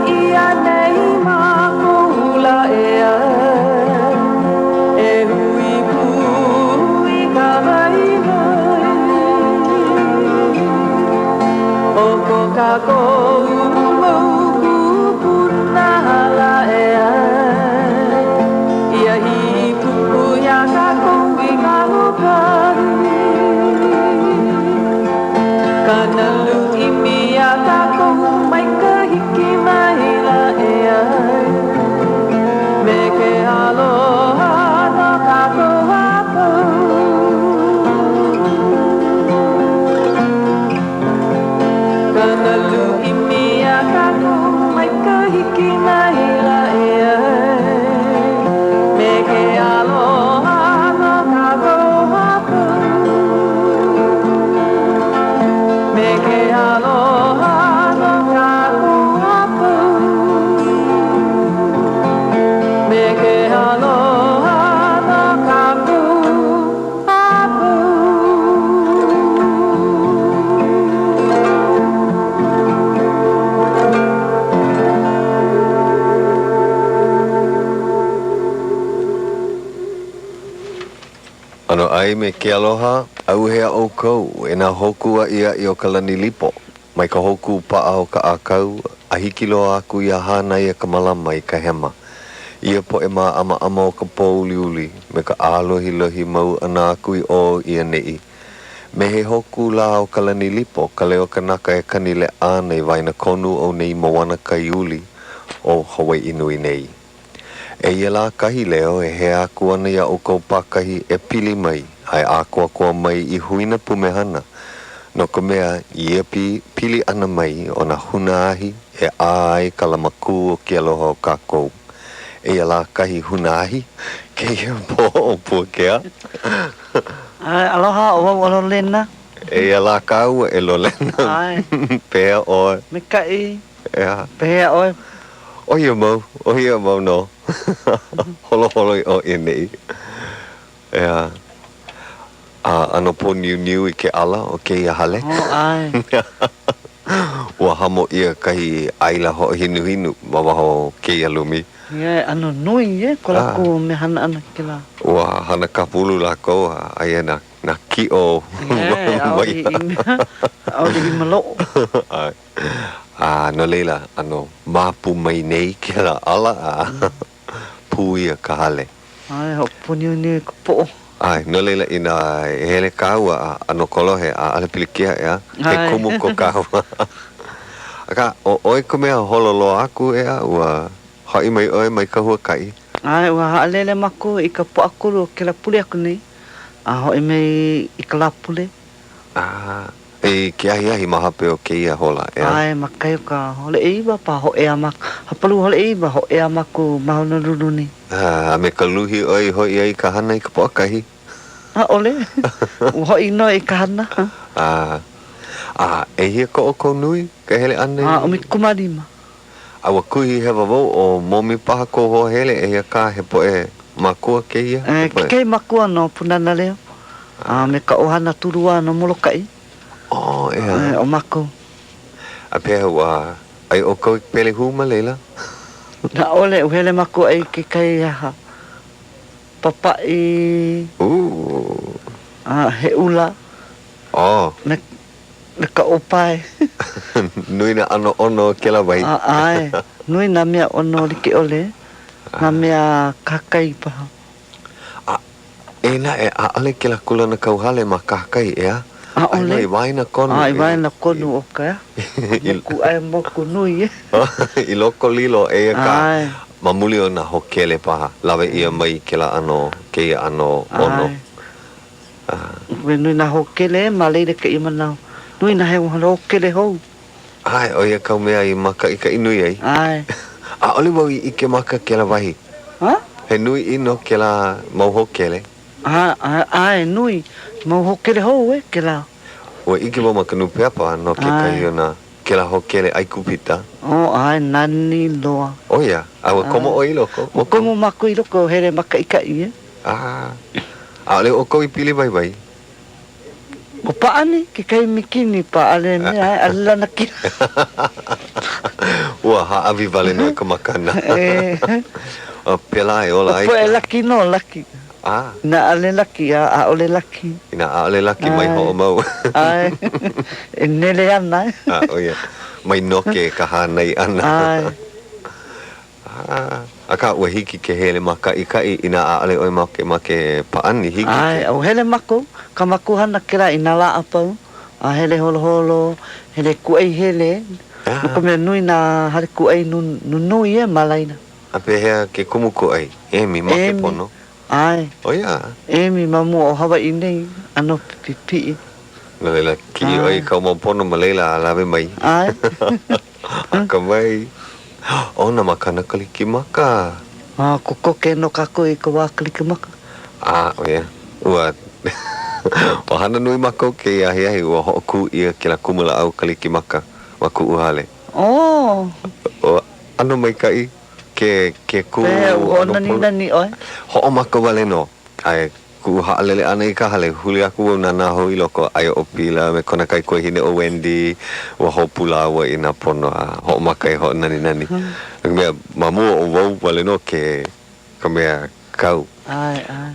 ʻia nei mākou lā ʻeā E hui pū i ka waiwai O ko kākou mau kūpuna hala ʻeā Ia hīpuku iā kākou i ka hoʻokahi Ka nalu ʻimi iā kākou mai ka hiki maila ʻeā Me ke aloha no kākou a pau. Ka nalu ʻimi iā kākou mai ka hiki maila ʻeā Me ke aloha no kākou a pau. Me ke aloha no kākou a pau. Me ke aloha no kākou a pau. ʻAnoʻai me ke aloha, ʻAuhea ʻoukou, e nā hōkū aʻiaʻi o ka lani lipo, mai ka hōkū paʻa o ka ʻākau a hiki loa aku iā Hānaiakamalama i ka hema. Ia poʻe māʻamaʻama o ka pōuliuli me ka ʻālohilohi mau ʻana aku i ʻō i ʻaneʻi. Me he hōkū lā o ka lani lipo ka leo kanaka e kani leʻa ana i waenakonu o nei moana kai uli o Hawaiʻi nui nei. Eia lā kahi leo e hea aku ana iā ʻoukou pākahi e pili mai a e ʻākoakoa mai i huina pumehana, no ka mea, i ia pili ʻana mai o nā huna ahi e ʻā ai ka lamakū o ke aloha o kākou. Eia lā kahi huna ahi kēia pō ʻo Puakea. ʻAe, aloha, ʻo wau ʻo Lolena. Eia lā kāua e Lolena. ʻAe. Pehea ʻoe? Maikaʻi. ʻEā. Pehea ʻoe? ʻO ia mau, ʻo ia mau nō. Holoholo i ʻō i ʻaneʻi. ʻEā. A ʻano pōniuniu i ke ʻala o kēia hale. Oh, ʻae. Ua hamo ʻia kahi ʻaila hoʻohinuhinu ma waho o kēia lumi. Yeah, ʻano nui, yeah, ko lākou mea hana ʻana kēlā. Ua hana kapulu lākou a aia nā, nā kiʻo Yeah, ʻaʻole i mea, ʻaʻole i maloʻo. ʻAe. A no laila, ʻano māpu mai nei kēlā ʻala a pū ia ka hale. ʻAe, hoʻopōniuniu i ka poʻo. ʻAe, no laila, inā e hele kāua a ʻano kolohe, ʻaʻole pilikia, ʻeā? He kumu ko kāua. Akā, ʻo ʻoe ka mea holo loa aku, ʻeā? Ua hoʻi mai ʻoe mai ka huakaʻi? ʻAe, ua haʻalele mākou i ka Pōʻakolu o kēlā pule aku nei, a hoʻi mai i ka Lāpule. A i ke ahiahi ma hope o kēia hola, ʻeā? ʻAe, ma kahi o ka hola ʻeiwa paha hōʻea ma hapalua hola ʻeiwa hōʻea mākou ma Honolulu nei. A me ka luhi ʻoe i hoʻi ai i ka hana i ka Pōʻakahi? ʻAʻole. Ua hoʻi nō i ka hana. A, a ʻehia ko ʻoukou nui ka hele ʻana i? A, 15. A ua kuhi hewa wau ʻo Momi paha kou hoa hele, eia kā he poʻe makua kēia? E, kekahi makua no Pūnana Leo, a me ka ʻohana Tuluwā no Molokaʻi. Oh, ʻeā. E, ʻo mākou. A pehea ua ʻai ʻoukou i ka pelehū ma laila? ʻAʻole, ua hele mākou ʻai i kekahi aha papaʻi. Ooh. A he ula. Oh. Me Me ka ʻōpae. Nui nā ʻano ʻono o kēlā wahi. ʻAe, nui nā mea ʻono like ʻole, nā mea kahakai paha. A, eia naʻe, ʻaʻole kēlā kūlanakauhale ma kahakai, ʻeā? ʻAʻole. Aia nō i waenakonu. A, i waenakonu o ka moku, ʻae moku nui, e. I loko lilo, eia kā. ʻAe. Ma muli o nā hōkele paha, lawe ʻia mai kēlā ʻano, kēia ʻano ʻono. ʻAe. Ua nui nā hōkele ma laila kēia manawa. Nui nā hōkele hou. ʻAe, ʻo ia kau mea i mākaʻikaʻi nui ai. ʻAe. ʻAʻole wau i ʻike maka kēlā wahi. Ha? He nui ʻino kēlā mau hōkele. ʻAe, ʻae, nui. Mau hōkele hou, e, kēlā. Ua ʻike wau ma ka nūpepa no kekahi o nā kēlā hōkele ʻAikupita. Oh, ʻae, nani loa. ʻO ia, a ua komo ʻoe i loko? Ua komo mākou i loko, hele mākaʻikaʻi, e. A, ʻaʻole ʻoukou i pili waiwai. Ua pāʻani kekahi mikini, pāʻale mea, ʻaʻole lanakila. Ua. Ua hāʻawi wale nō i ka makana. Pēlā e ola ai. Ka poʻe laki nō, laki. A. Inā ʻaʻole laki, a ʻaʻole laki. Inā ʻaʻole laki, mai hoʻomau. ʻAe. E nele ana. A, ʻo ia. Mai noke ka hānai ʻana. ʻAe. A, akā, ua hiki ke hele mākaʻikaʻi inā ʻaʻole ʻoe makemake pāʻani, hiki ke. ʻAe, ua hele mākou, kā mākou hana kēlā i nā lā a pau, a hele holoholo, hele kūʻai hele, no ka mea nui nā hale kūʻai nunui e ma laila. A pehea ke kumu kūʻai? Emi, makepono? Emi, ʻae. ʻO ia? Emi ma mua o Hawaiʻi nei, ʻano pipiʻi. No laila, kiʻi ʻoe i kāu mau pono ma laila a lawe mai. ʻAe. Akamai. ʻO nā makana Kalikimaka. A kokoke nō kākou i ka wā Kalikimaka. A, ʻo ia. Ua ua hana nui mākou kēia ahiahi, ua hoʻokū ʻia kēlā kumulāʻau Kalikimaka ma kuʻu hale. Oh! Ua ʻano maikaʻi ke ke kū Pehea, ua hoʻonaninani ʻoe? Hoʻomaka wale nō. A i kuʻu haʻalele ʻana i ka hale, huli aku wau nānā hou i loko, aia ʻo Pila me kona kaikuahine ʻo Wendy, ua hopu lāua i nā pono a hoʻomaka e hoʻonaninani. No ka mea, ma mua ʻo wau wale nō ke ka mea kau.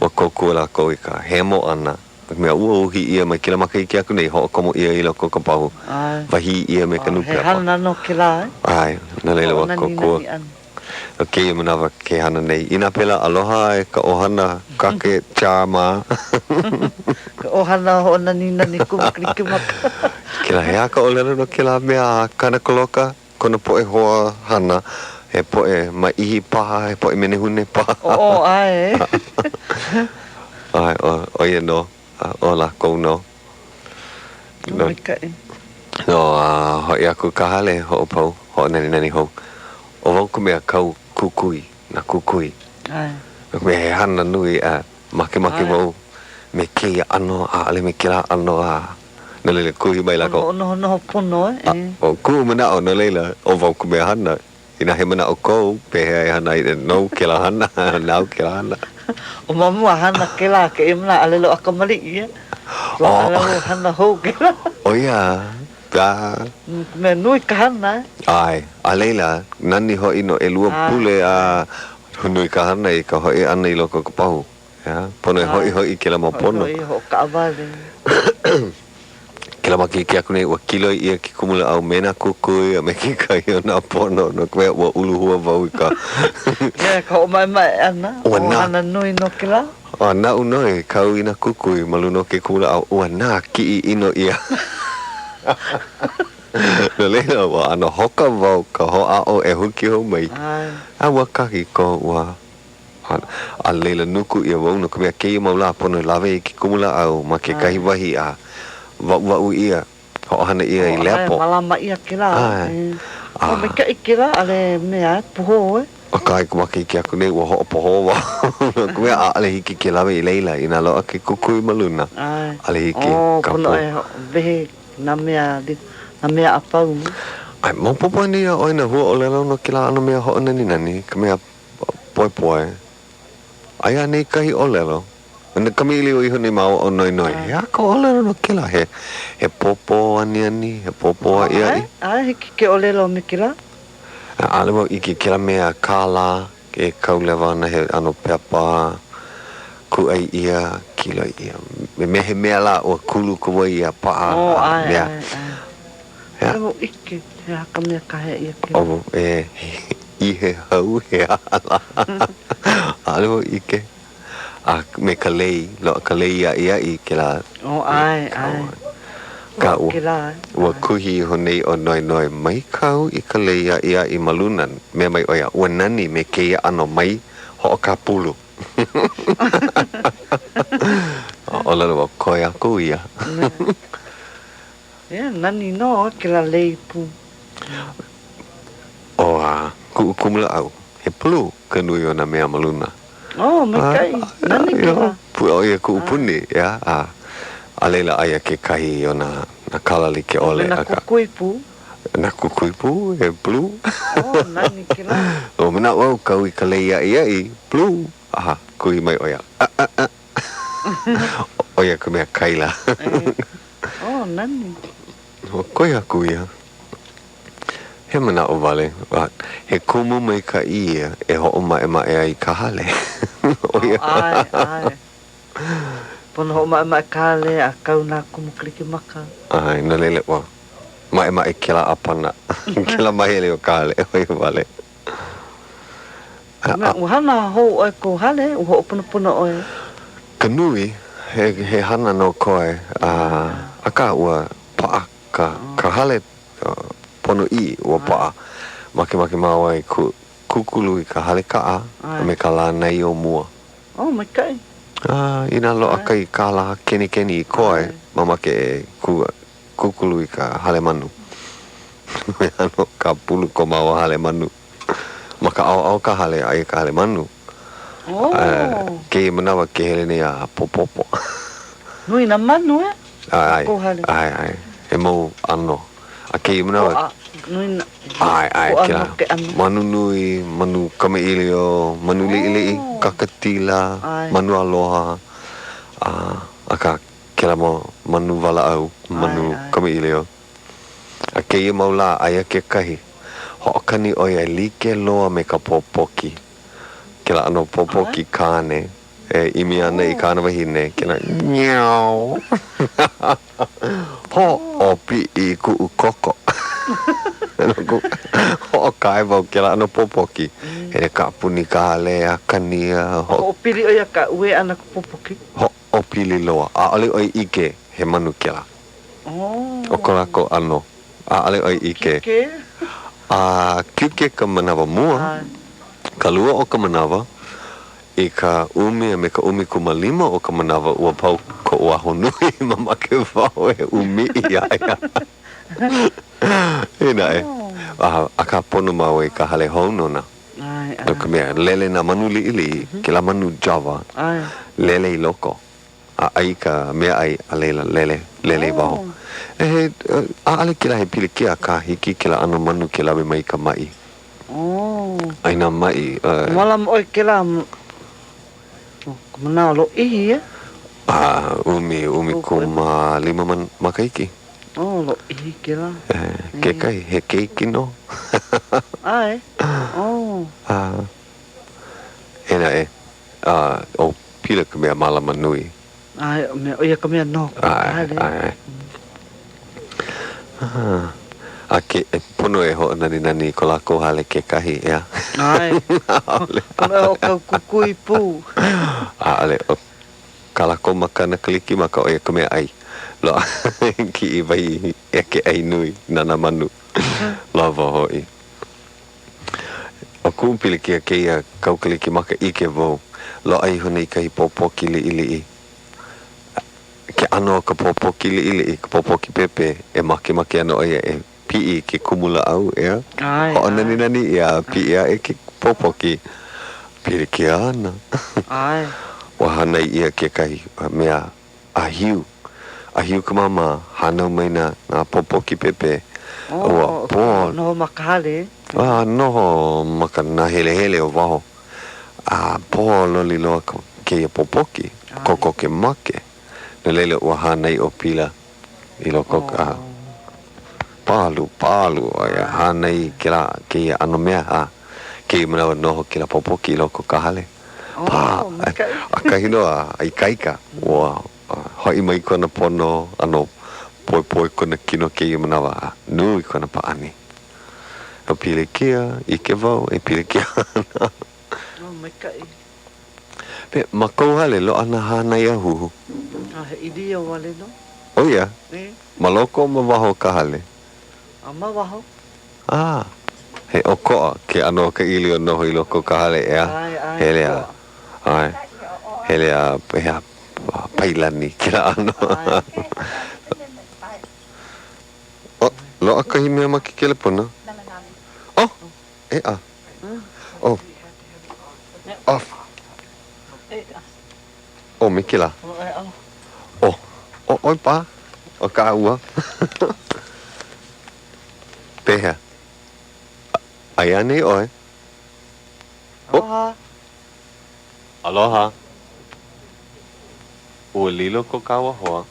Ua kōkua lākou i ka hemo ʻana. No ka mea, ua uhi ʻia mai kēlā makahiki aku nei, hoʻokomo ʻia i loko o ka pahu, wahī ʻia me ka nūpepa. He hana nō kēlā, e? ʻAe, no laila ua kōkua. No kēia manawa ke hana nei. Inā pēlā, aloha e ka ʻohana Kake Char mā. Ka ʻohana hoʻonaninani kumu Kalikimaka. Kēlā, he aha ka ʻōlelo no kēlā mea a Kanakaloka, kona poʻe hoa hana, he poʻe māʻihi paha, he poʻe menehune paha. Oh, ʻae. ʻAe, ʻo ia nō, ʻo lākou nō. Maikaʻi. No, a hoʻi aku i ka hale, hoʻopau, hoʻonaninani hou. ʻO wau ka mea kau kukui, nā kukui. ʻAe. No ka mea, he hana nui a makemake wau me kēia ʻano, ʻaʻole me kēlā ʻano a no laila, kuhi mai lākou. Hoʻonohonoho pono, e. A, ʻo kuʻu manaʻo, no laila, ʻo wau ka mea hana. Inā he manaʻo kou, pehea e hana ai, nou kēlā hana, nāu kēlā hana. ʻO ma mua hana kēlā kēia manawa ʻaʻole loaʻa kamaliʻi, e. Loaʻa lāua hana hou kēlā. ʻO ia ka. Mea nui ka hana, e. ʻAe, a laila, nani hoʻi no ʻelua pule a nui ka hana i ka hoʻi ʻana i loko o ka pahu. ʻEā, pono e hoʻihoʻi kēlā mau pono. Hoʻihoʻi, hoʻokaʻawale. Kēlā makahiki aku nei, ua kiloi ʻia ke kumulāʻau me nā kukui a me kekahi o nā pono, no ka mea, ua uluhua wau i ka. Yeah, ka hoʻomaʻemaʻe ʻana. Ua nā. Hana nui nō kēlā. A naʻu nō e kau i nā kukui ma luna o ke kumulāʻau, ua nākiʻi ʻino ʻia. No laila, ua ʻano hoka wau ka hoʻāʻo e huki hou mai. A ua kāhiko, ua. A laila nuku ʻia wau no ka mea kēia mau lā pono e lawe i ke kumulāʻau ma kekahi wahi a waʻuwaʻu ʻia, hoʻohana ʻia i lepo. ʻAe, mālama ʻia kēlā. ʻAe. A. Maikaʻi kēlā, ʻaʻole mea e pohō e. Akā i ka makahiki aku nei ua hoʻopohō wau no ka mea ʻaʻole hiki ke lawe i laila inā loaʻa ke kukui ma luna. ʻAe. ʻAʻole hiki ka pono e wehe nā mea, nā mea a pau. ʻAe, maopopo anei iā ʻoe nā huaʻōlelo no kēlā ʻano mea hoʻonaninani, ka mea Poepoe, Aia anei kahi ʻōlelo? Na kamaʻilio iho nei māua ʻo Noenoe, he aha ka ʻōlelo no kēlā? He, he pōpō aniani, he pōpō aʻiaʻi? ʻAe, ʻae, hiki ke ʻōlelo me kēlā. ʻAʻole wau ʻike kēlā mea kālā e kau lewa ana he ʻano pepa kūʻai ʻia, kiloi ʻia. Me he mea lā ua kulu ka wai a paʻa a mea. ʻAe, ʻae, ʻae. ʻAʻole wau ʻike he aha ka mea kāhea ʻia kēlā. ʻO, e, ihe hau, he aha lā. ʻAʻole wau ʻike. A me ka lei, loaʻa ka lei aʻiaʻi kēlā. ʻO, ʻae, ʻae. Ka ua, ua kuhi iho nei ʻo Noenoe, mai kau i ka lei aʻiaʻi ma luna, mea mai ʻo ia, ua nani me kēia ʻano mai hoʻokāpulu. ʻŌlelo wau, koe aku ia. Ea, nani nō kēlā lei pū. ʻO kuʻu kumulāʻau, he pulu ka nui o nā mea ma luna. Oh, maikaʻi. Nani kēlā. ʻO ia kuʻu puni, ʻeā, a a laila aia kekahi o nā nā kala like ʻole. Me nā kukui pū. Nā kukui pū, he pulu. Oh, nani kēlā. Ua manaʻo au kau i ka lei aʻiaʻi, pulu, a kuhi mai ʻo ia, a-a-a. ʻO ia ka mea kaila. Oh, nani. Ua koe aku ia. He manaʻo wale, but he kumu maikaʻi ia e hoʻomaʻemaʻe ai ka hale. ʻO ia. ʻAe, ʻae. Pono hoʻomaʻemaʻe ka hale a kau nā kumu Kalikimaka. ʻAe, no laila ua maʻemaʻe kēlā ʻāpana, kēlā māhele o ka hale, ʻo ia wale. Mea, ua hana hou ʻoe kou hale, ua hoʻoponopono ʻoe? Ka nui, he, he hana nō koe, a, akā ua paʻa ka, ka hale ponoʻī, ua paʻa. Makemake māua e kū, kūkulu i ka hale kaʻa a me ka lānai o mua. Oh, maikaʻi. A, inā loaʻa kahi kālā kenikeni i koe, mamake e kū, kūkulu i ka hale manu. He ʻano kāpulu ko māua hale manu. Ma ka ʻaoʻao ka hale, aia ka hale manu. Oh. Kēia manawa ke hele nei a popopo. Nui nā manu, e? ʻAe, Kou hale. ʻae, ʻae. He mau ʻano. A kēia manawa. Koʻa, nui nā. ʻAe, ʻae, Koʻa kēlā. no ke ʻano. Manu nui, manu kamaʻilio, manu liʻiliʻi, Oh. kakatila, ʻAe. manu aloha, a, akā, kēlā mau manu walaʻau, manu ʻAe, ʻae. kamaʻilio. A kēia mau lā, aia kekahi, hoʻokani ʻo ia like loa me ka pōpoki. Kēlā ʻano pōpoki kāne e ʻimi ana i kāna wahine, kēlā meow. Hoʻopiʻi kuʻu koko. Hoʻokae wau kēlā ʻano pōpoki. Hele kaʻapuni ka hale a kani a ho. Hoʻopili ʻo ia ka uē ʻana ka pōpoki. Hoʻopili loa. ʻAʻole ʻoe ʻike he manu kēlā. ʻO ko lākou ʻano, ʻaʻole ʻoe ʻike. A kiuke ka manawa mua, ka lua o ka manawa, i ka ʻumi a me ka ʻumikūmālima o ka manawa, ua pau koʻu ahonui, mamake wau e ʻūmiʻi iā ia. Eia naʻe, akā pono māua i ka hale hou nona. No ka mea, lele nā manu liʻiliʻi, kēlā manu Java, lele i loko. A ʻai ka meaʻai a laila lele, lele i waho. E he, ʻaʻole kēlā he pilikia, akā hiki kēlā ʻano manu ke lawe mai i ka maʻi. A inā maʻi, e. Mālama ʻoe kēlā ka manawa lōʻihi, e? A, ʻumi, 15 makahiki. Oh, lōʻihi kēlā. E, kekahi, he keiki nō. ʻAe, oh. A, eia naʻe, A ʻo Pila ka mea mālama nui. ʻAe, ʻo mea, ʻo ia ka mea noho ka hale. ʻAe, ʻae. A ke, pono e hoʻonaninani i ko lākou hale kekahi, ʻeā? ʻAe. ʻAʻole. Pono e hoʻokau kukui pū. ʻAʻole. ʻO kā lākou makana Kalikimaka, ʻo ia ka mea ʻai. Loaʻa kiʻi wahi eke ʻai nui na nā manu. Lawa hoʻi. ʻO kuʻu pilikia kēia kau Kalikimaka ʻike wau, loaʻa iho nei kahi pōpoki liʻiliʻi. Ke ʻano o ka pōpoki liʻiliʻi, ka pōpoki pēpē, e makemake ana ʻo ia e piʻi i ke kumulāʻau, ʻeā? ʻAe, ʻae. Hoʻonaninani ʻia a piʻi aʻe ke pōpoki, pilikia ana. ʻAe. Ua hānai ʻia kekahi mea ʻāhiu. ʻĀhiu ka māmā, hānau mai nā, nā pōpoki pēpē. Ua Oh, pō. noho ma ka hale. A noho ma ka nāhelehele o waho. A pōloli loa ka, kēia pōpoki, kokoke make. No laila, ua hānai ʻo Pila i loko o ka, pālu, pālu ʻo ia, hānai i kēlā, kēia ʻano mea, a kēia manawa noho kēlā pōpoki i loko o ka hale. Pā, ʻakahi nō a ikaika, ua hoʻi mai kona pono, ʻano poepoe kona kino kēia manawa a nui kona pāʻani. He pilikia, ʻike wau e pilikia ana. Oh, maikaʻi. Pe, ma kou hale, loaʻa nā hānai ʻāhuhu? A he ʻīlio wale nō. ʻO ia? E. Ma loko ma waho o ka hale? A ma waho. A, he ʻokoʻa ke ʻano o ka ʻīlio noho i loko o ka hale, ʻeā? ʻAe, ʻae, Hele a, ʻokoʻa. ʻae, hele a, he a, pailani kēlā ʻano. ʻAe. Oh, loaʻa kahi mea ma ke kelepona. Oh, ʻeʻa. Oh, off. ʻO Mikela. ʻO, ʻo ʻoe paha? ʻO kāua. Pehea? Aia anei ʻoe? Aloha. Aloha. Ua lilo ko kāua hoa.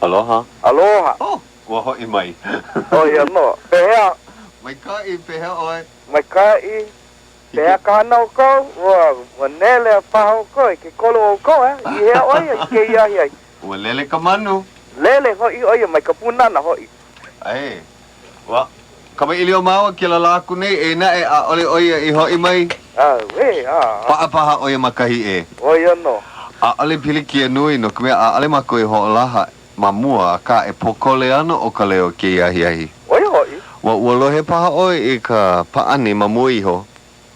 Aloha. Aloha. Oh! Ua hoʻi mai. ʻO ia nō. Pehea? Maikaʻi, pehea ʻoe? Maikaʻi. Pehea ka hana o ʻoukou? Ua, ua nele paha ʻoukou i ke kolu o ʻoukou, ʻeā? I hea ʻoe i kēia ahiahi? Ua lele ka manu. Lele hoʻi ʻo ia mai ka pūnana hoʻi. ʻAe. Ua kamaʻilio māua kēlā lā aku nei, eia naʻe, ʻaʻole ʻo ia i hoʻi mai. ʻAuē, a. Paʻa paha ʻo ia ma kahi ʻē. ʻO ia nō. ʻAʻole pilikia nui, no ka mea, ʻaʻole mākou i hoʻolaha ma mua, akā e pōkole ana ʻo ka leo kēia ahiahi. ʻO ia hoʻi. Ua, ua lohe paha ʻoe i ka pāʻani ma mua iho?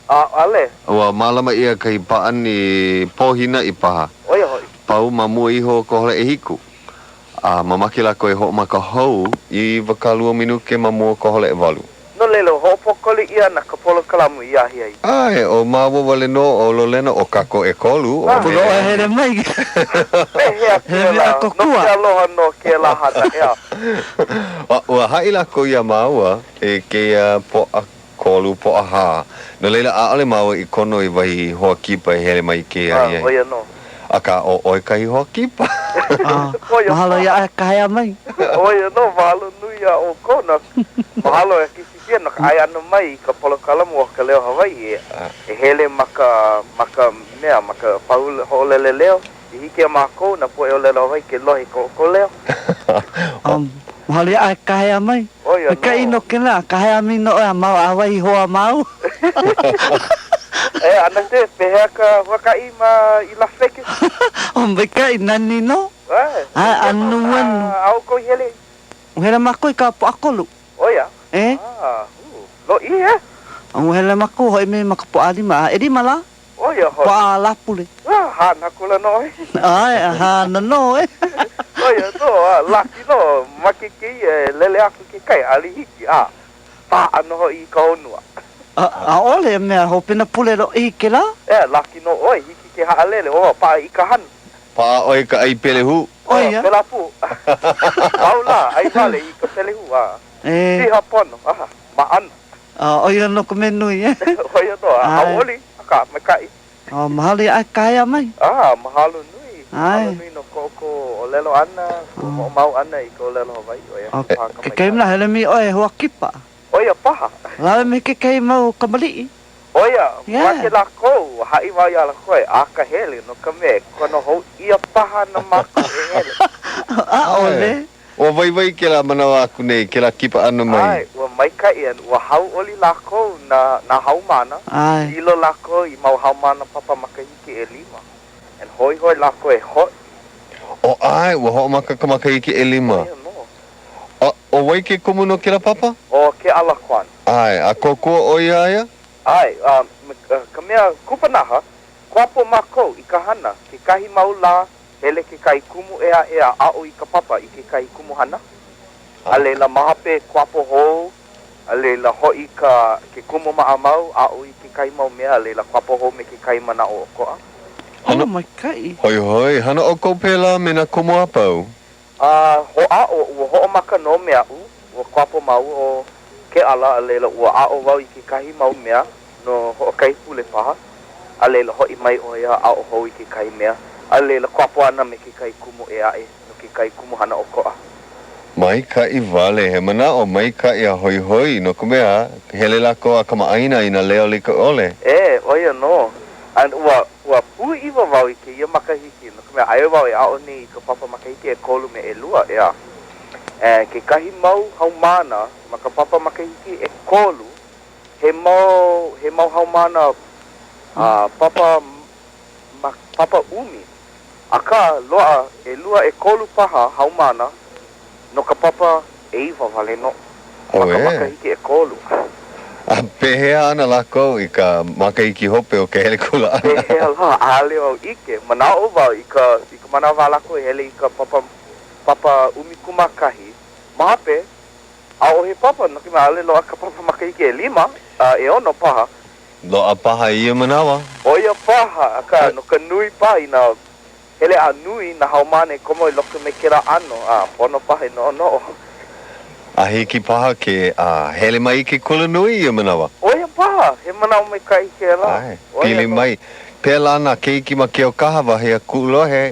ʻAʻole. Ua mālama ʻia kahi pāʻani pōhinaʻi paha. ʻO ia hoʻi. Pau ma mua iho o ka hola ʻehiku. A mamake lākou e hoʻomaka hou i 20 minuke ma mua o ka hola ʻewalu. No laila, hoʻopōkole ʻia ana ka polokalamu i ia ahiahi. ʻAe, ʻo māua wale nō ʻo Lolena ʻo kākou ʻekolu, ʻo Pono ʻoe hele mai. Pehea kēlā, no ke aloha nō kēlā hana, ʻeā. Ua haʻi lākou iā māua i kēia Pōʻakolu, Pōʻahā. No laila, ʻaʻole māua i kono i wahi hoa kipa e hele mai i kēia ahiahi. ʻO ia nō. Akā, ʻo ʻoe kahi hoa kipa. Mahalo iā ʻoe ka hea mai. ʻO ia nō, mahalo nui iā ʻoukou. Mahalo e Pia no ka ʻae ʻana mai i ka polokalamu o Ka Leo Hawaiʻi e hele ma ka ma ka mea, ma ka pahu hoʻolele leo, i hiki iā mākou, nā poʻe ʻōlelo Hawaiʻi ke lohe i ko ʻoukou leo. Mahalo iā ʻoe ka hea mai. ʻO ia nō. Maikaʻi nō kēlā, ka hea mai nō ʻoe a mau a wahi hoa māua. E ʻAnase, pehea ka huakaʻi ma i Las Vegas? ʻO maikaʻi, nani nō. ʻAe. ʻAe, anuanu. A ʻoukou i hele? Ua hele mākou i ka Pōʻakolu. ʻO ia? E? Ah, hū. Lōʻihi, e? Ua hele mākou hoʻi mai ma ka Pōʻalima, a ʻelima lā. ʻO ia hoʻi. Pō Lāpule. Ah, hāna akula nō ʻoe. ʻAe, hāna nō, e. ʻO ia nō, a laki nō, make kēia e lele aku kekahi, ʻaʻole hiki, a paʻa nō hoʻi i ka honua. ʻAʻole, mea hopena pule lōʻihi kēlā. E, laki nō ʻoe, hiki ke haʻalele, oh, paʻa i ka hana. Paʻa ʻoe i ka ʻai pelehū. ʻO ia. Pēlā pū. Pau lā, ʻai wale i ka pelehū, a piha pono, aha, maʻana. A ʻo ia nō ka mea nui, e. ʻO ia nō, a hauʻoli, akā, maikaʻi. A mahalo iā ʻoe ka hea mai. A, mahalo nui. Mahalo nui no ko ʻoukou ʻōlelo ʻana, ko hoʻomau ʻana i ka ʻōlelo Hawaiʻi, ʻo ia paha ka maikaʻi. Kekahi mea, hele mai ʻoe e hoa kipa. ʻO ia paha. Lawe mai kekahi mau kamaliʻi. ʻO ia, make lākou, haʻi wau iā lākou e akahele, no ka mea, e kono hou ʻia paha ana mākou e hele. ʻAʻole. Ua waiwai kēlā manawa aku nei, kēlā kipa ʻana mai. ʻAe, ua maikaʻi a ua hauʻoli lākou nā, nā haumāna. ʻAe. Lilo lākou i mau haumāna papa makahiki ʻelima. And hoihoi lākou e hoʻi. ʻO ʻae, ua hoʻomaka ka makahiki ʻelima. ʻO ia nō. A ʻo wai ke kumu no kēlā papa? ʻO Keʻala Kwan. ʻAe, a kōkua ʻoe iā ia? ʻAe, a me ka mea kupanaha, kuapo mākou i ka hana kekahi mau lā, hele kekahi kumu ʻē aʻe a aʻo i ka papa i kekahi kumuhana, a laila ma hope kuapo hou, a laila hoʻi ka ke kumu maʻamau, aʻo i kekahi mau mea, a laila kuapo hou me kekahi manaʻo ʻokoʻa. Oh, maikaʻi. Hoihoi, hana ʻoukou pēlā me nā kumu a pau? A hoʻāʻo, ua hoʻomaka nō me aʻu, ua kuapo māua ʻo Keʻala, a laila ua aʻo wau i kekahi mau mea no hoʻokahi pule paha, a laila hoʻi mai ʻo ia aʻo hou i kekahi mea, a laila kuapo ana me kekahi kumu ʻē aʻe no kekahi kumuhana ʻokoʻa. Maikaʻi wale, he manaʻo maikaʻi a hoihoi, no ka mea, hele lākou a kamaʻāina i nā leo like ʻole. E, ʻo ia nō. A ua Ua pūʻiwa wau i kēia makahiki, no ka mea, aia wau e aʻo nei i ka papa makahiki ʻekolu me ʻelua, ʻeā. And kekahi mau haumāna ma ka papa makahiki ʻekolu, he mau, he mau haumāna a papa, ma, papa ʻumi. Akā, loaʻa ʻelua ʻekolu paha haumāna No ka papa ʻeiwa wale nō. Ma ka makahiki ʻekolu. A pehea ana lākou i ka makahiki hope o ka hele kula ʻana? Pehea lā, ʻaʻole wau ʻike. Manaʻo wau i ka i ka manawa a lākou e hele i ka papa papa ʻumikūmākahi. Ma hope, ʻaʻohe papa, no ka mea, ʻaʻole loaʻa ka papa makahiki ʻelima, a ʻeono paha. Loaʻa paha i ia manawa. ʻO ia paha, akā, no ka nui paha inā Hele a nui nā haumāna e komo i loko me kēlā ʻano, a pono paha e noʻonoʻo. A hiki paha ke hele mai i ke kulanui i ia manawa. ʻO ia paha, he manaʻo maikaʻi kēlā. ʻAe, pili mai. Pēlā nā keiki ma Keaukaha, wahi a kuʻu lohe,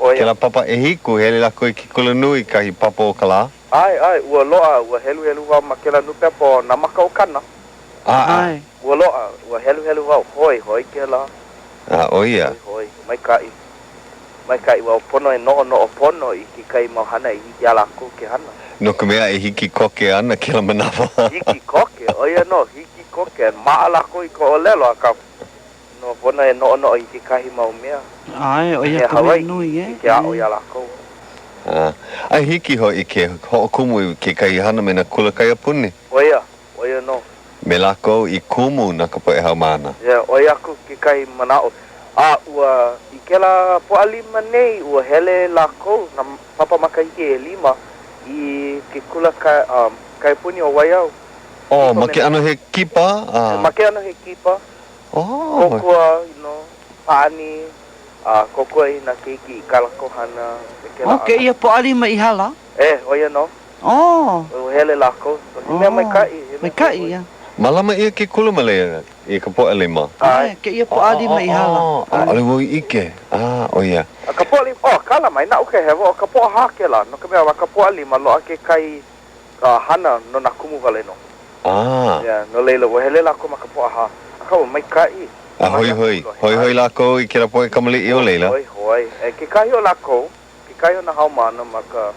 kēlā papa ʻehiku, hele lākou i ke kulanui, kahi papa o ka lā. ʻAe, ʻae, ua loaʻa, ua heluhelu wau ma kēlā nūpepa ʻo Nā Maka o Kana. ʻAe. Ua loaʻa, ua heluhelu wau, hoihoi kēlā. A, ʻo ia. Hoihoi, maikaʻi. Maikaʻi wau, pono e noʻonoʻo pono i kekahi mau hana i hiki iā lākou ke hana. No ka mea, e hiki koke ana kēlā manawa. Hiki koke, ʻo ia nō, hiki koke. Maʻa lākou i ka ʻōlelo, akā, no pono e noʻonoʻo i kekahi mau mea. ʻAe, ʻo ia ka mea nui, e. Hiki ke aʻo iā lākou. A, a hiki hoʻi ke hoʻokumu i kekahi hana me nā kula kaiapuni. ʻO ia, ʻo ia nō. Me lākou i kumu na ka poʻe haumāna. Yeah, ʻoi aku kekahi manaʻo. A ua, i kēlā Pōʻalima nei, ua hele lākou, nā papa makahiki ʻelima, i ke kula ka, um, kaiapuni o Waiau. Oh, ma ke ʻano he kipa, a. Ma ke ʻano he kipa. Oh. Kōkua, you know, pāʻani, a kōkua i nā keiki i kā lākou hana me kēlā Oh, ʻano. kēia Pōʻalima i hala? E, ʻo ia nō. Oh! Ua hele lākou. He mea maikaʻi, he mea Maikaʻi ia. Mālama ʻia ke kula ma laila i ka Pōʻalima. ʻAe, kēia Pōʻalima i hala. ʻAʻole wau i ʻike. A, ʻo ia. A ka Pōʻalima, oh, kala mai naʻu ka hewa, ʻo ka Pōʻahā kēlā, no ka mea, ma ka Pōʻalima, loaʻa kekahi hana no nā kumu wale nō. A. Yeah, no laila, ua hele lākou ma ka Pōʻahā. Akā, ua maikaʻi. A hoihoi. Hoihoi lākou i kēlā poʻe kamaliʻi o laila. Hoihoi. E kekahi o lākou, Kekahi o nā haumāna ma ka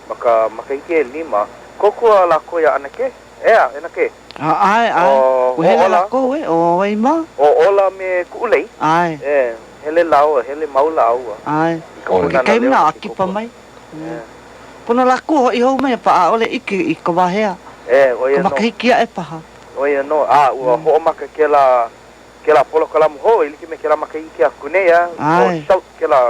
ma ka makahiki ʻelima, kōkua lākou iā ʻAnakē. ʻEā, ʻAnakē. A, ʻae, ʻae. ʻO Ua hele Ola. lākou, e, ʻo wai mā? ʻO Ola me Kuʻulei. ʻAe. E, hele lāua, hele mau lāua. ʻAe. I ka Pūnana Kekahi Leo manawa, me ke a kipa kōkua. mai. Pono lākou hoʻi hou mai, a paʻa ʻaʻole ʻike i ka wā hea. E, ʻo ia Ka nō. makahiki aʻe paha. ʻO ia nō. A, ua hoʻomaka kēlā, kēlā polokalamu hou e like me kēlā makahiki aku nei, a, ʻo ʻAe. Shout kēlā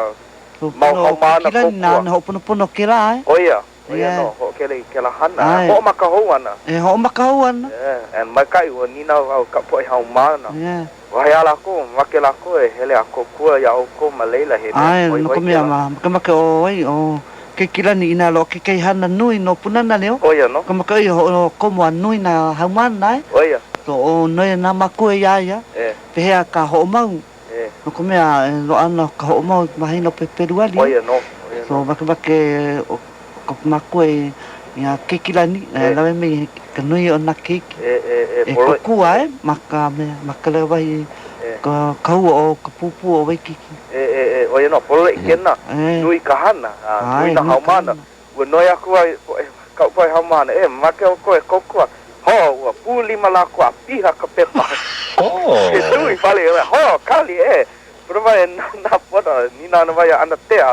Mau haumāna Keikilani kōkua. nāna hoʻoponopono kēlā, e. ʻO ia, ʻo ia nō, hoʻokele i kēlā hana. ʻAe. Hoʻomaka hou ana. E hoʻomaka hou ana. Yeah, and maikaʻi, ua nīnau au i ka poʻe haumāna. Yeah. Wahi a lākou, mamake lākou e hele a kōkua iā ʻoukou ma laila, he mea ʻAe, no hoihoi ka mea, kēlā. ma, makemake ʻo wai, ʻo Keikilani inā loaʻa kekahi hana nui no Pūnana Leo. ʻO ia nō. Ka maka ia hoʻokomo a nui nā haumāna, e. ʻO ia. So, ʻo noi nā mākua iā ia, E. pehea ka hoʻomau. E. No ka mea, e loaʻa ana ka hoʻomau i ka mahina o Pepeluali. ʻO ia nō, ʻo ia nō. So, makemake ʻo ka makua i iā Keikilani, e lawe mai i ka nui o nā keiki. E, e, e, E kōkua e ma ka mea, ma ka wahi, ka kahua o ka pūpū o Waikīkī. E, e, e, ʻo ia nō, pololeʻi kēnā, nui ka hana, a nui nā haumāna. Ua noi aku au i kaʻu poʻe haumāna, e, mamake ʻoukou e kōkua. Hō, ua pūlima lākou a piha ka pepa. He nui wale, hō, kali, e, pono wau e nānā pono, nīnau ana wau iā ʻAnatea.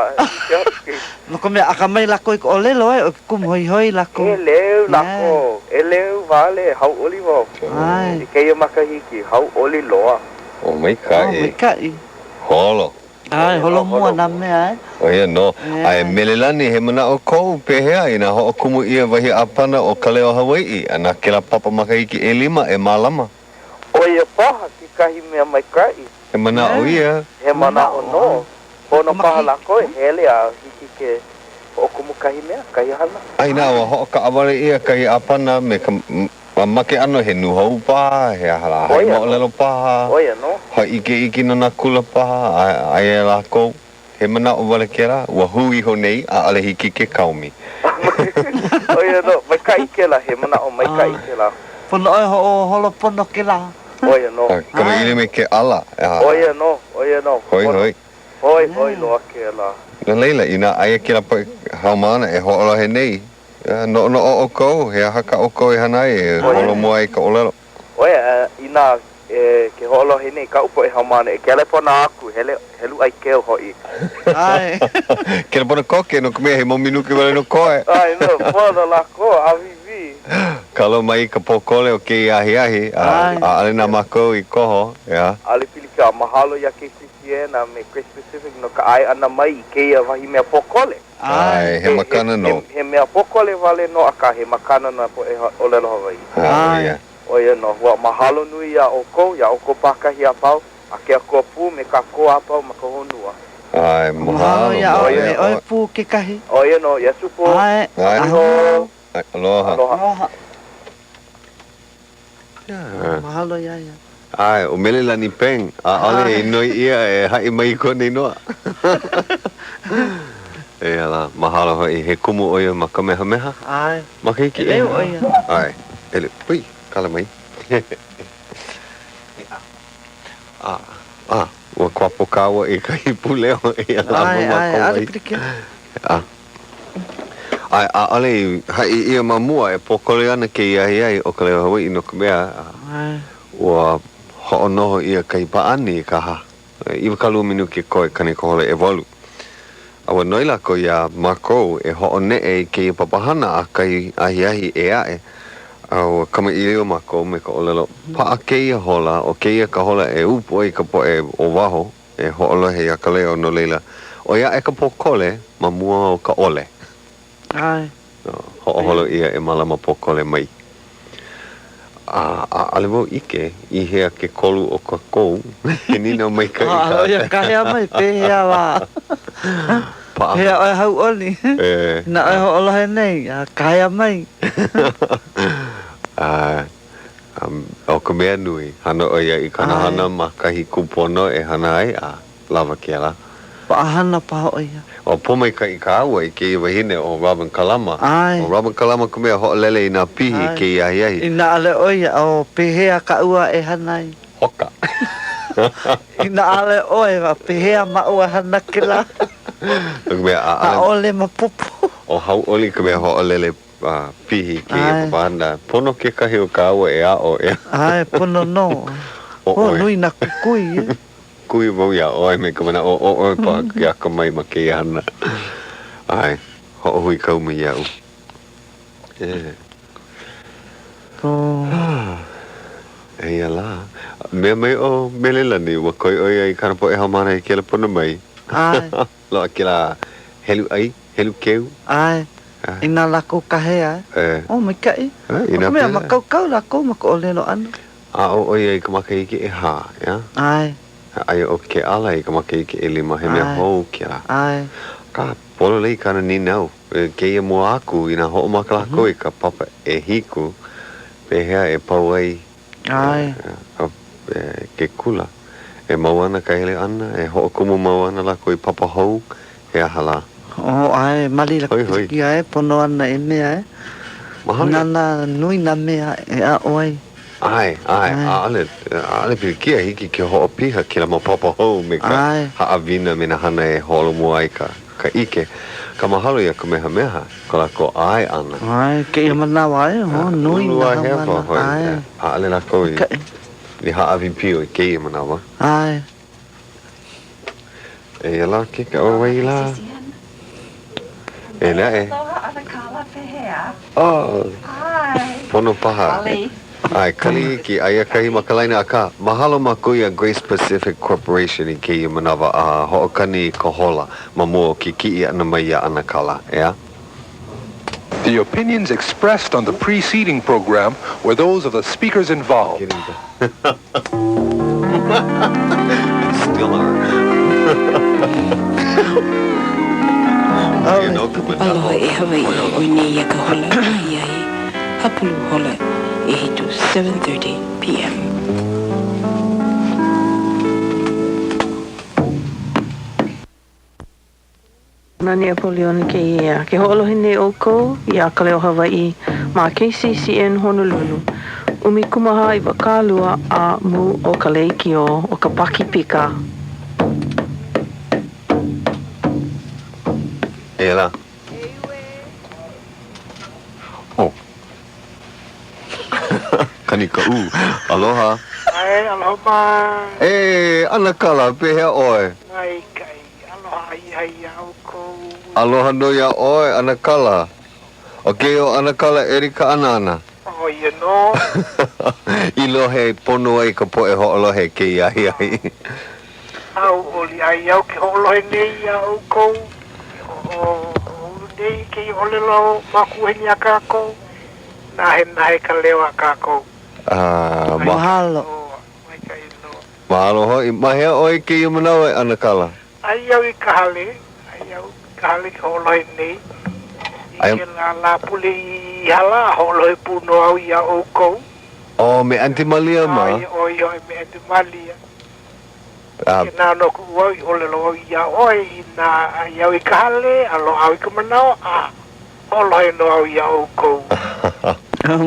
No ka mea, akamai lākou i ka ʻōlelo, e, ʻo ke kumu hoihoi lākou. ʻEleu lākou, ʻeleu wale, hauʻoli wau. I kēia makahiki, hauʻoli loa. O, maikaʻi. O, maikaʻi. Holo. ʻAe, holomua nā mea, e. ʻO ia nō. A e Melelani, he manaʻo kou, pehea, inā hoʻokumu ʻia wahi ʻāpana o Ka Leo Hawaiʻi, a na kēlā papa makahiki ʻelima e mālama? ʻO ia paha kekahi mea maikaʻi. He manaʻo ia. He manaʻo nō. Pono paha lākou e hele a hiki ke hoʻokumu kahi mea, kahi hana. A inā ua hoʻokaʻawale ʻia kahi ʻāpana me ka Ma ke ʻano he nūhou paha, he aha lā, haʻi moʻolelo paha, ʻO ia nō. hōʻikeʻike no nā kula paha, a aia iā lākou, he manaʻo wale kēlā, ua hū iho nei, ʻaʻole hiki ke kaomi. ʻO ia nō, maikaʻi kēlā, he manaʻo maikaʻi kēlā. Pono ʻoe hoʻoholo pono kēlā. ʻO ia nō. Kamaʻilio me ke ala. ʻO ia nō, ʻo ia nō. Hoihoi. Hoihoi loa kēlā. No laila, inā aia kēlā poʻe haumāna e hoʻolohe nei, Noʻonoʻo ʻoukou, he aha kā ʻoukou e hana ai e holomua ai ka ʻōlelo? ʻO ia, inā e ke hoʻolohe nei kaʻu poʻe haumāna e kelepona aku, hele, helu ʻai keu hoʻi. ʻAe. Kelepona koke, no ka mea, he mau minuke wale nō koe. ʻAe nō, pono lākou, ʻāwīwī. Kalo mai ka pōkole o kēia ahiahi, a ʻaʻole na mākou i koho, ʻeā. ʻAʻole pilikia, mahalo iā KCCN a me Grace Pacific no ka ʻae ʻana mai i kēia wahi mea pōkole. ʻAe, he makana nō. He mea pōkole wale nō, akā he makana na poʻe ʻōlelo Hawaiʻi. ʻO ia. ʻO ia nō. Ua mahalo nui iā ʻoukou, iā ʻoukou pākahi a pau, a ke Akua pū me kākou a pau ma ka honua. ʻAe, mahalo. Mahalo iā ʻoe, me ʻoe pū kekahi. ʻO ia nō, Iesū pū. ʻAe. ʻAe. Iho. Aloha. Aloha. Mahalo iā ia. ʻAe, ʻo Melelani Peng, ʻaʻole i noi ʻia e haʻi mai i kona inoa. Eia lā, mahalo hoʻi, he kumu ʻo ia ma Kamehameha. ʻAe. Makahiki ʻEleu ʻo ia. ʻAe. ʻEleu. Hui, kala mai. A, a, ua kuapo kāua i ka ipu leo eia lā ʻAe, ʻae, ʻaʻole pilikia. A, ʻae, ʻaʻole i haʻi ʻia ma mua e pōkole ana kēia ahiahi ʻo Ka Leo Hawaiʻi no ka mea, ua hoʻonoho ʻia kahi pāʻani i ka 20 minuke koe kani ka hola ʻewalu. A ua noi lākou iā mākou e hoʻoneʻe i kēia papahana a kahi ahiahi ʻē aʻe. A ua kamaʻilio mākou me ka ʻōlelo, Paʻa kēia hola, ʻo kēia ka hola e ʻupu ai ka poʻe o waho e hoʻolohe iā Ka Leo, no laila, ʻoi aʻe ka pōkole ma mua o ka ʻole. ʻAe. Hoʻoholo ʻia e mālama pōkole mai. A ʻaʻole wau ʻike i hea ke kolu o kākou. He nīnau maikaʻi kā. ʻO ia kāhea mai, pehea lā? Paʻa. Pehea ʻoe hauʻoli? Inā ʻoe hoʻolohe nei, a kāhea mai. A ʻo ka mea nui, hana ʻo ia i kāna hana ma kahi kūpono e hana ai, a lawa kēlā. Paʻahana paha ʻo ia. Ua pōmaikaʻi kāua i kēia wahine ʻo Robin Kalama. ʻAe. ʻO Robin Kalama ka mea hoʻolele i nā pihi i kēia ahiahi. Inā ʻaʻole ʻo ia, ʻo pehea kaʻua e hana ai? Hoka. Inā ʻaʻole ʻoe, a pehea māʻua e hana kēlā? No ka mea, ʻaʻole. ʻAʻole maopopo. ʻO Hauʻoli ka mea hoʻolele pihi i kēia papahana. Pono kekahi o kāua e aʻo, ʻeā? ʻAe, pono nō. ʻO ʻoe. Nui nā kukui, e. Kuhi wau iā ʻoe me ka manaʻo ʻo ʻoe paha ke akamai ma kēia hana. ʻAe, hoʻohuikau mai iaʻu. E. Eia lā. Mea mai ʻo Melelani, ua koi ʻo ia i kāna poʻe haumāna e kelepona mai. ʻAe. Loaʻa kēlā helu ʻai, helu keu. ʻAe. Inā lākou kāhea, e. E. Oh, maikaʻi. ʻAe, inā No ka mea, pēlā. mākaukau lākou ma ka ʻōlelo ʻana. Aʻo ʻo ia i ka makahiki ʻehā, ʻeā? ʻAe. Aia ʻo Keʻala i ka makahiki ʻelima, he mea ʻAe. hou kēlā. ʻAe. Akā, pololei kāna nīnau. Kēia mua aku, inā hoʻomaka lākou i ka papa ʻehiku, pehea e pau ai ʻAe. ke kula? E mau ana ka hele ʻana? E hoʻokumu mau ana lākou i papa hou? He aha lā? Oh, ʻae, ma laila Hoi, hoi. pilikia e pono ana i mea e. Mahalo. Nānā nui nā mea e aʻo ai. ʻAe, ʻae, ʻaʻole, ʻaʻole pilikia, hiki ke hoʻopiha kēlā mau papa hou me ka ʻAe. haʻawina me nā hana e holomua ai ka, ka ʻike. Akā mahalo iā Kamehameha, ko lākou ʻae ʻana. ʻAe, kēia manawa e, oh, nui nā Uluāhewa haumāna, hoʻi, ʻae. ʻaʻole lākou i, Maikaʻi. i hāʻawi pio i kēia manawa. ʻAe. Eia lā ke ʻo wai lā? E naʻe. Aloha ʻanakala pehea? Oh. ʻAe. Pono paha. Kali. ʻAe, kali iki, aia kahi ma ka laina, akā, mahalo mākou iā Grace Pacific Corporation i kēia manawa a hoʻokani i ka hola ma mua o ke kiʻi ʻana mai iā ʻAnakala, ʻeā? The opinions expressed on the preceding program were those of the speakers involved. Still are. Aloha e Hawaiʻi, ʻoi nei ia ka hola ahiahi hapulu hola ʻehiku, 7:30 PM. Nani Apoliona kēia. Ke hoʻolohe nei ʻoukou iā Ka Leo Hawaiʻi ma KCCN Honolulu, 14 a mu o ka lekiō o ka Pakipika. Eia lā. Oh. Kani ka ʻū. Aloha. ʻAe, aloha mai. E, ʻAnakala, pehea ʻoe? Maikaʻi. Aloha ahiahi iā ʻoukou. Aloha nō iā ʻoe, ʻAnakala. ʻO kēia ʻo ʻAnakala Erika Anana. ʻO ia nō. I lohe pono ai ka poʻe hoʻolohe i kēia ahiahi. Hauʻoli ai au ke hoʻolohe nei iā ʻoukou, ke hoʻoulu nei i kēia ʻōlelo makuahine a kākou. Nahenahe ka leo a kākou. Ah, Mahalo. Maikaʻi loa. Mahalo hoʻi. Ma hea ʻoe i kēia manawa e ʻAnakala? Aia au i ka hale, aia au i ka hale ke hoʻolohe nei. I kēlā Lāpule i hala, hoʻolohe pū nō au iā ʻoukou. Oh, me Aunty Malia mā? ʻO ia hoʻi me Aunty Malia. A. Ke nā nō kuʻu au i ʻōlelo au iā ʻoe inā aia au i ka hale a loaʻa au i ka manawa, a hoʻolohe nō au iā ʻoukou.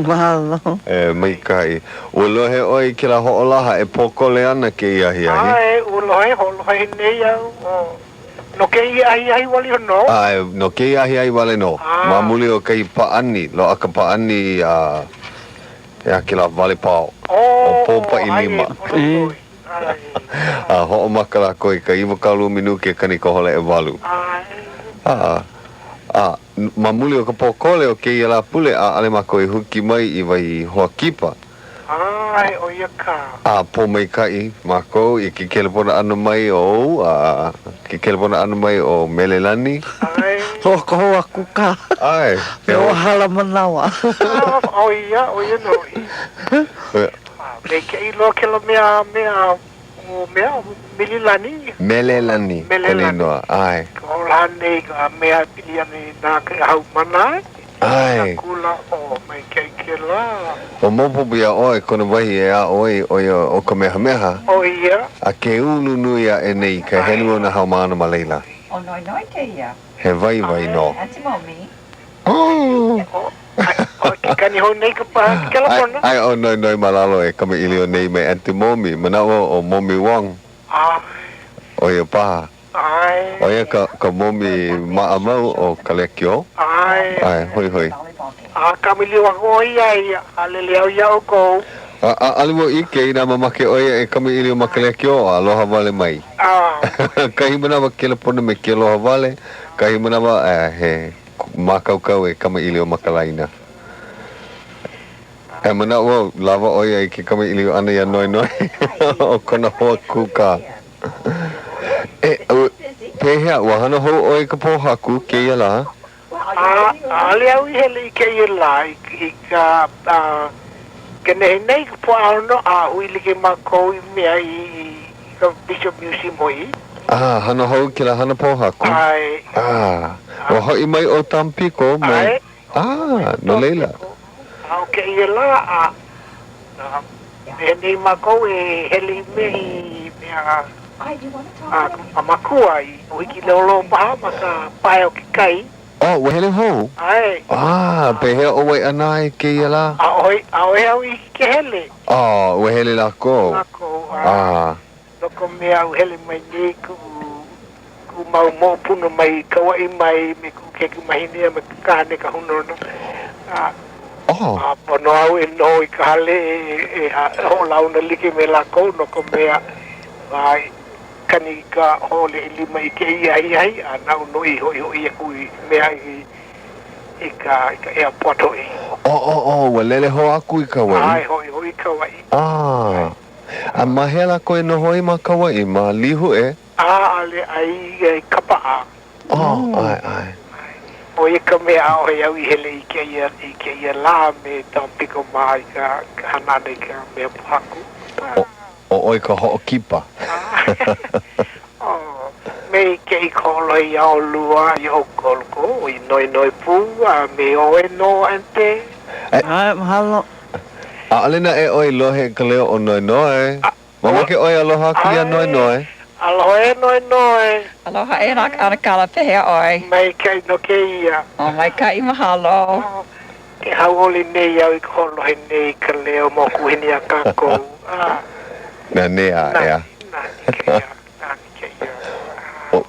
Mahalo. E maikaʻi. Ua lohe ʻoe i kēlā hoʻolaha e pōkole ana kēia ahiahi? ʻAe, ua lohe, hoʻolohe nei au, ʻo, no kēia ahiahi wale nō. ʻAe, no kēia ahiahi wale nō. Ma muli o kahi pāʻani, loaʻa ka pāʻani a, he aha kēlā walepao? ʻO Pōpaʻilima. A hoʻomaka lākou i ka 20 minuke e kani i ka hola ʻewalu. A, a, ma muli o ka pōkole o kēia Lāpule, ʻaʻole mākou i huki mai i wahi hoa kipa. ʻAe, ʻo ia kā. A pōmaikaʻi mākou i ke kelepona ʻana mai ou, a ke kelepona ʻana mai o Melelani. ʻAe. Hoʻokohu aku kā. ʻAe. Me ua hala manawa. ʻO ia, ʻo ia nō hoʻi. Maikaʻi loa kēlā mea mea ʻo mea Mililani. Melelani kona inoa, ʻae. Ka hoʻolaha nei ka mea e pili ana i nā haumāna ʻae. Nā kula ʻo maikaʻi kēlā. Ua maopopo iā ʻoe kona wahi e aʻo ai ʻo ia ʻo Kamehameha. ʻO ia. A ke ulu nui aʻe nei ka helu o nā haumāna ma laila. ʻO Noenoe kēia. He waiwai nō. Aunty Momi. ʻO ke kani hou nei ka paha ke kelepona. Aia ʻo Noenoe ma lalo e kamaʻilio nei me Aunty Momi. Manaʻo ʻo Momi Wong. ʻO ia paha. ʻO ia ka, ka momi maʻamau o ka lekiō. ʻAe, hoihoi. A kamaʻilio aku ʻo ia i haʻalele au iā ʻoukou. A, ʻaʻole wau ʻike inā mamake ʻo ia e kamaʻilio ma ka lekiō, aloha wale mai. Kahi manawa kelepona me ke aloha wale, kahi manawa, he mākaukau e kamaʻilio ma ka laina. E manaʻo wau, lawa ʻo ia i ke kamaʻilio ʻana iā Noenoe ʻo kona hoa kūkā. E, pehea, ua hana hou ʻoe i ka pōhaku kēia lā? A, ʻaʻole au i hele i kēia lā i ka, a, ke nehinei ka Pōʻaono, a hui like mākou i mea i, i ka Bishop Museum hoʻi. A, hana hou kēlā hana pōhaku. ʻAe. A, ua hoʻi mai ʻo Tampico mai. ʻAe. A, no laila. A ʻo kēia lā, a, a, me nei mākou e hele i mea i mea a ka makua i ʻOhikileholo paha ma ka pae o ke kai. Oh, ua hele hou? ʻAe. A, pehea ʻo Waiʻanae kēia lā? ʻAʻohe, ʻaʻohe au i hiki ke hele. Oh, ua hele lākou? Lākou, ʻae. A. No ka mea, ua hele mai nei kuʻu, kuʻu mau moʻopuna mai Kauaʻi mai me kuʻu keikimahine a me ke kāne ka hūnōna. A, Oh. a pono au e noho i ka hale e, e, e hoʻolauna like me lākou no ka mea, a, kani i ka hola ʻelima i kēia ahiahi, a naʻu nō i hoʻihoʻi aku i mea i, i ka, i ka airport hoʻi. Oh, oh, oh, ua lele hou aku i Kauaʻi? ʻAe, hoʻihoʻi i Kauaʻi. Ah, a ma hea lākou e noho ai ma Kauaʻi? Ma Līhuʻe? ʻAʻole, aia i Kapaʻa. Oh, ʻae, ʻae. ʻO ia ka mea ʻaʻohe au i hele i kēia, i kēia lā me Tampico mā i ka, ka hana ʻana i ka mea pōhaku. ʻO ʻoe ka hoʻokipa. Oh, maikaʻi ka hoʻolohe iā ʻolua, iā ʻoukou, i Noenoe pū, a me ʻoe nō, Aunty. ʻAe, mahalo. ʻAʻole naʻe ʻoe i lohe i ka leo o Noenoe. Mamake ʻoe aloha aku iā Noenoe. Aloha e Noenoe. Aloha e ʻAnakala, pehea ʻoe? Maikaʻi nō kēia. Oh, maikaʻi, mahalo. Ke hauʻoli nei au i ka hoʻolohe nei i ka leo mokuhini a kākou. Nanea, ʻeā. Nani kēia, nani kēia.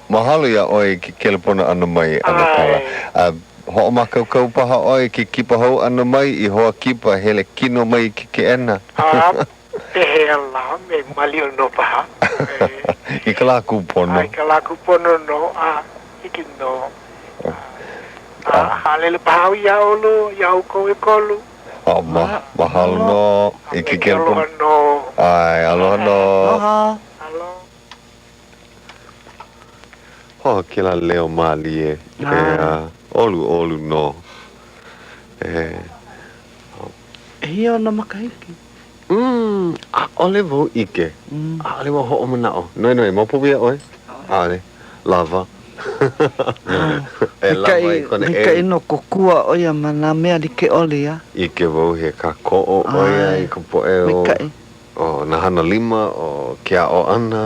Mahalo iā ʻoe i ke kelepona ʻana mai, ʻAnakala. A hoʻomākaukau paha ʻoe i ke kipa hou ʻana mai i hoa kipa hele kino mai i ke keʻena. A pehea lā, me maliʻa nō paha. I ka lā kūpono. A i ka lā kūpono nō, a hiki nō. A haʻalele paha au iā ʻolua, iā ʻoukou ʻekolu. Oh, ma, mahalo nō i ke kelepona. Aloha nō. ʻAe, aloha nō. Aloha. Aloha. Oh, kēlā leo mālie. ʻEā, ʻoluʻolu nō. E. ʻEhia ona makahiki? Mm, ʻaʻole wau ʻike. ʻAʻole wau hoʻomanaʻo. Noenoe, maopopo iā ʻoe? ʻAʻole. Lawa. E lawa i kona ʻeu. Maikaʻi nō kōkua ʻo ia ma nā mea like ʻole, a. ʻIke wau he kākoʻo ʻo ia i ka poʻe o. Maikaʻi. ʻO nā hana lima, ʻo ke aʻo ʻana.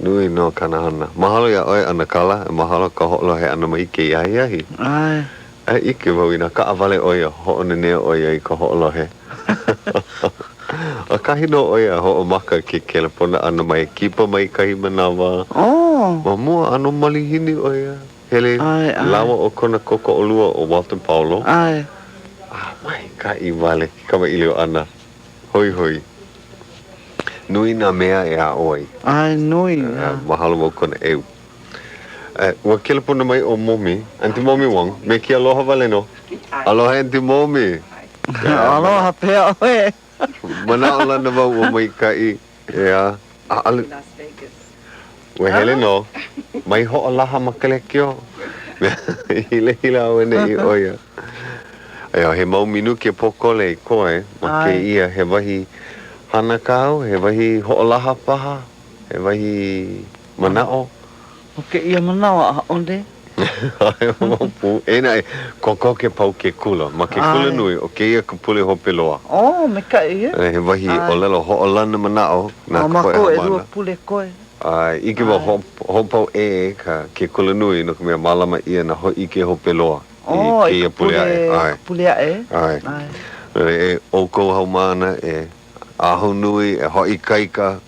Nui nō kāna hana. Mahalo iā ʻoe, ʻAnakala, e mahalo ka hoʻolohe ʻana mai i kēia ahiahi. ʻAe. A ʻike wau inā kaʻawale ʻo ia, hoʻonanea ʻo ia i ka hoʻolohe. ʻAkahi nō ʻo ia a hoʻomaka ke kelepona ʻana mai, kipa mai kahi manawa. Oh! Ma mua, ʻano malihini ʻo ia. Hele lāua ʻo kona kōkoʻolua ʻo Walter Paulo. ʻAe. A maikaʻi wale ke kamaʻilio ʻana. Hoihoi. Nui nā mea e aʻo ai. ʻAe, nui. Mahalo wau kona ʻeu. Ua kelepona mai ʻo Momi, Aunty Momi Wong, me ke aloha wale nō. Aloha Aunty Momi! Aloha, pehea ʻoe? Manaʻolana wau ua maikaʻi, ʻeā. ʻAʻole. Ua hele nō. Mai hoʻolaha ma ka lekiō. Hilahila auaneʻi ʻo ia. ʻEā, he mau minuke pōkole i koe ma kēia, he wahi hana kāu, he wahi hoʻolaha paha, he wahi manaʻo. ʻO kēia manawa, ʻaʻole. ʻAe, mau pū. Eia naʻe, kokoke pau ke kula. Ma ke kula nui, ʻo kēia ka pule hope loa. Oh, maikaʻi, e. He wahi ʻōlelo hoʻolana manaʻo na ka poʻe haumāna. A mākou ʻelua pule koe. ʻAe, ʻike wau, hoʻopau ʻē ka ke kula nui no ka mea mālama ʻia nā hōʻike hope loa i kēia pule aʻe. ʻAe, ka pule aʻe. ʻAe. E ʻoukou haumāna, e ahonui, e hoʻoikaika.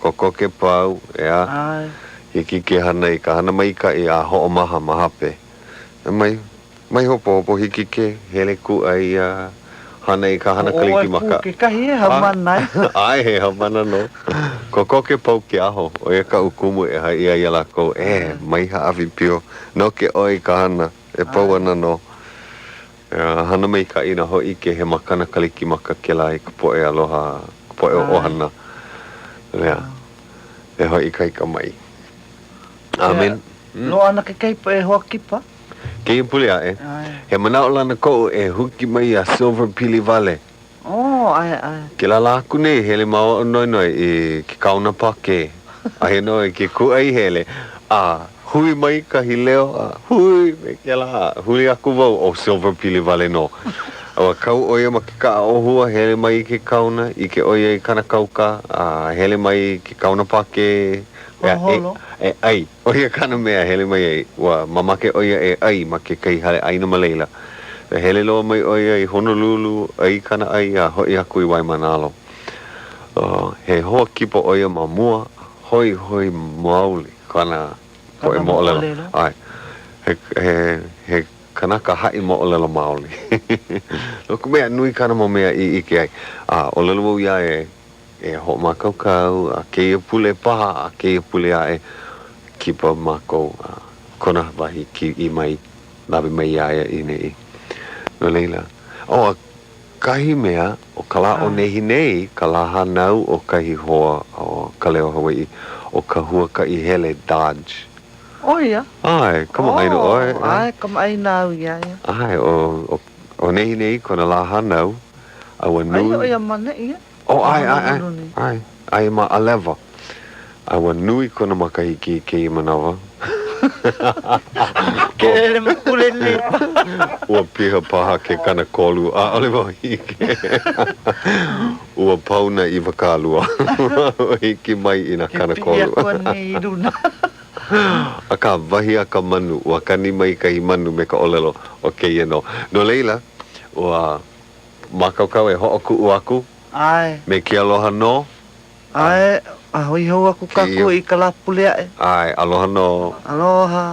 Kokoke pau, ʻeā. ʻAe. Hiki ke hana i ka hana maikaʻi a hoʻomaha ma hape. Mai, mai hopohopo, hiki ke hele kūʻai a hana i ka hana ʻO ʻoe Kalikimaka. pū kekahi e haumana ai. ʻAe, he haumana nō. Kokoke pau ke aho, ʻo ia kaʻu kumu e haʻi ai iā lākou, e, mai hāʻawi pio, noke ʻoe i ka hana, e pau ana nō. Ea, hana maikaʻi nā hōʻike he makana Kalikimaka kēlā i ka poʻe aloha, ka poʻe ʻohana. Ea, e hoʻoikaika mai. ʻĀmene. Loaʻa ana kekahi poʻe hoa kipa. Kēia pule aʻe, he manaʻolana koʻu e huki mai iā Silver Piliwale. Oh, ʻae, ʻae. Kēlā lā aku nei, hele māua ʻo Noenoe i ke kaona Pākē. Aia nō i ke kūʻai hele, a hui mai kahi leo, a hui me kēlā, huli aku wau, ʻo Silver Pili wale nō. A ua kau ʻo ia ma ke kaʻa ʻōhua, hele mai i ke kaona, ʻike ʻo ia i kāna kauka, a hele mai i ke kaona Pākē, Holoholo. e ʻai. ʻO ia kāna mea e hele mai ai, ua mamake ʻo ia e ʻai ma kekahi hale ʻaina ma laila. A hele loa mai ʻo ia i Honolulu, ʻai kāna ʻai a hoʻi aku i Waimānalo. He hoa kipa ʻo ia ma mua, hoihoi maoli kāna poʻe moʻolelo. ʻAe, he, he, he kanaka haʻi moʻolelo maoli. No ka mea, nui kāna mau mea i ʻike ai. A ʻōlelo wau iā ia, E hoʻomākaukau a kēia pule paha a kēia pule aʻe, kipa mākou a kona wahi kiʻi mai, lawe mai iā ia i neʻi. No laila, oh, a kahi mea, ʻo ka lā o nehinei, ka lā hānau o kahi hoa o Ka Leo Hawaiʻi, ʻo ka huakaʻi hele Dodge. ʻO ia? ʻAe, kamaʻāina ʻoe. Oh, ʻae, kamaʻāina au iā ia. ʻAe, ʻo, ʻo nehinei kona lā hānau, a ua nui. Aia ʻo ia ma neʻi, e? Oh, ʻae, ʻae, ʻae, ʻae, aia ma Alewa. A ua nui kona makahiki i kēia manawa. Ke lele makule nei paha. Ua piha paha ke 30, ʻaʻole wau ʻike. Ua pau nā 20. Ua hiki mai i nā 30. Ke piʻi aku anei i luna. Akā, wahi a ka manu, ua kani mai kahi manu me ka ʻōlelo, ʻo kēia nō. No laila, ua Mākaukau e hoʻokuʻu aku. ʻAe. Me ke aloha nō. ʻAe, a hui hou aku kākou i ka Lāpule aʻe. ʻAe, aloha nō. Aloha.